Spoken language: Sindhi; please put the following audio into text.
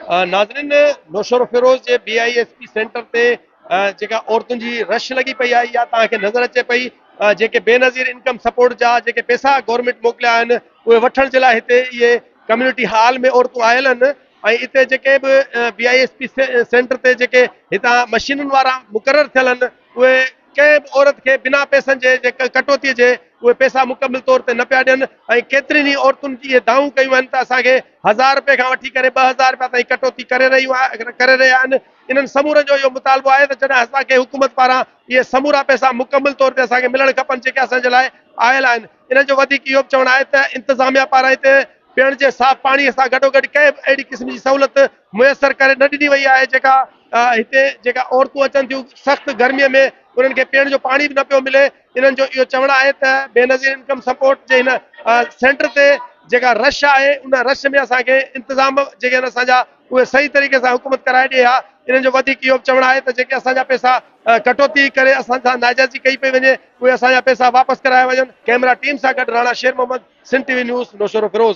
ناظرين نوشهروفيروز جي بي I S P centre تي جيڪا عورتن جي رش لڳي پئي آهي اها توهان کي نظر اچي پئي جيڪي بينظير انڪم سپورٽ جا جيڪي پئسا گورنمينٽ موڪليا آهن اهي وٺڻ جي لاء هتي اهي ڪميونٽي هال ۾ عورتون آيل آهن ۽ اتي جيڪي به بي I S P centre تي جيڪي هتان مشينن وارا مقرر ٿيل آهن اهي ڪنهن به عورت کي بنا پئسن جي جي ڪٽوتي جي اهي پئسا مڪمل طور تي نه پيا ڏين ۽ ڪيترين ئي عورتن اهي دانهون ڪيون آهن ته اسان کي هزار رپئي کان وٺي ڪري 2000 رپيا تائين ڪٽوتي ڪري رهيون ڪري رهيا آهن انهن سمورن جو اهو مطالبو آهي ته جڏهن اسان کي حڪومت پاران اهي سمورا پئسا مڪمل طور تي اسان کي ملڻ کپن جيڪي اسان جي لاء آيل آهن انهن جو وڌيڪ اهو به چوڻ آهي ته انتظاميا پاران هتي پيئڻ جي صاف پاڻي سان گڏوگڏ ڪنهن به اهڙي قسم جي سهولت ميسر ڪري نه ڏني وئي آهي جيڪا هتي جيڪا عورتون اچن ٿيون سخت گرمي ۾ انهن کي پيئڻ جو پاڻي به نه پيو ملي انهن جو اهو چوڻ آهي ته بينظير انڪم سپورٽ جي هن سينٽر تي جيڪا رش آهي ان رش ۾ اسان کي انتظام جيڪي آهن اسان جا اهي صحيح طريقي سان حڪومت ڪرائي ڏي ها انهن جو وڌيڪ اهو به چوڻ آهي ته جيڪي اسان جا پئسا ڪٽوتي ڪري اسان سان ناجائزي ڪئي پئي وڃي اهي اسان جا پئسا واپس ڪرايا وڃن ڪئميرا ٽيم سان گڏ Rana Sher Muhammad Sindh T V news Naushahro Feroze.